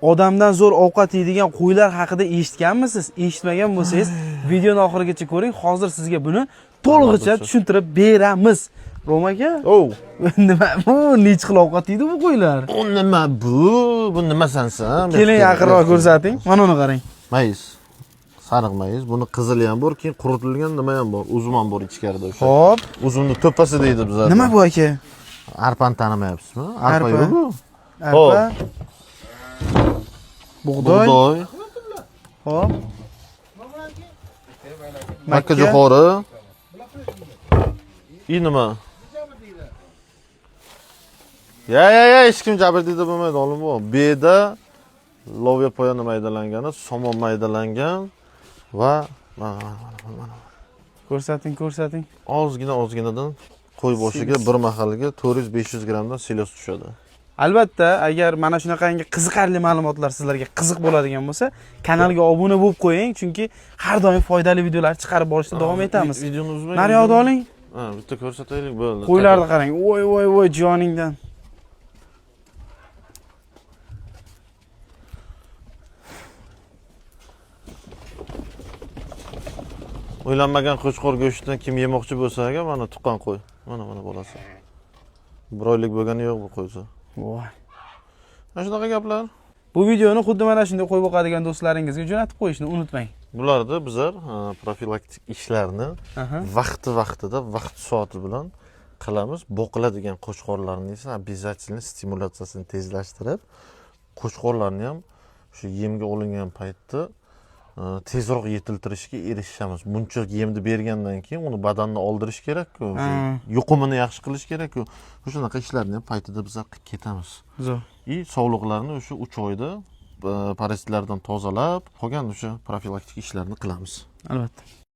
Odamdan zo'r ovqat yeydigan qo'ylar haqida eshitganmisiz? Eshitmagan bo'lsangiz, videoni oxirigacha ko'ring. Hozir sizga buni to'lig'icha tushuntirib beramiz. Roma aka, Oh, nima bu, nechi xil ovqat yeydi bu qo'ylar? bu nima bu? Bu nima sansan? Keling, yaqinroq ko'rsating. Mana uni qarang. Mayiz. Sariq mayiz. Buni qizili ham bor, keyin quritilgan nima ham bor. Uzum ham bor ichkarida o'sha. Xo'p, Uzumni to'pasi deydi bizlarda. nima bu aka? Arpani tanimayapsizmi? Arpa Arpa. yo'q bu. Arpa. Bug'doy. Bug'doy, Xo'p. makka jo'xori. I nima? Ya ya ya, hech kim jabr deydi bo'lmaydi, olim bu. Beda lovya poyani maydalangani, somon maydalangan va mana mana mana mana. Ko'rsating, ko'rsating. Ozgina ozginadan qo'y boshiga Silos. bir mahalga 400-500 grammdan silos tushadi. Albatta, agar mana shunaqangi qiziqarli ma'lumotlar sizlarga qiziq bo'ladigan bo'lsa, kanalga obuna bo'lib qo'ying, chunki har doim foydali videolar chiqarib borishda davom etamiz. Videoni uzmang. Naryoqda oling. Ha, bitta ko'rsataylik bo'ldi. Qo'ylarni qarang. Voy voy voy joningdan. O'ylanmagan qo'chqor go'shtidan kim yemoqchi bo'lsa agar mana tuqqan qo'y. Mana mana bolasi. Bir oylik bo'lgani yo'q bu qo'ysa. Voy. Mana shunaqa gaplar. Bu videoni xuddi mana shunday qo'y boqadigan do'stlaringizga jo'natib qo'yishni unutmang. Bularda bizlar ha, profilaktik ishlarni Aha. vaqti vaqtida, vaqt soati bilan qilamiz. Boqiladigan qo'chqorlarni esa обязательно stimulyatsiyasini tezlashtirib, qo'chqorlarni ham o'sha yemga olingan paytda tezroq yetiltirishga erishamiz. Buncha yemni bergandan keyin uni badanni oldirish kerak-ku, o'sha Ha. yuqumini yaxshi qilish kerak-ku. Shunaqa ishlarni ham paytida bizlar qilib ketamiz. Zo'r. И sovliqlarni o'sha 3 oyda parazitlardan tozalab, qolgan o'sha profilaktik ishlarni qilamiz. Albatta.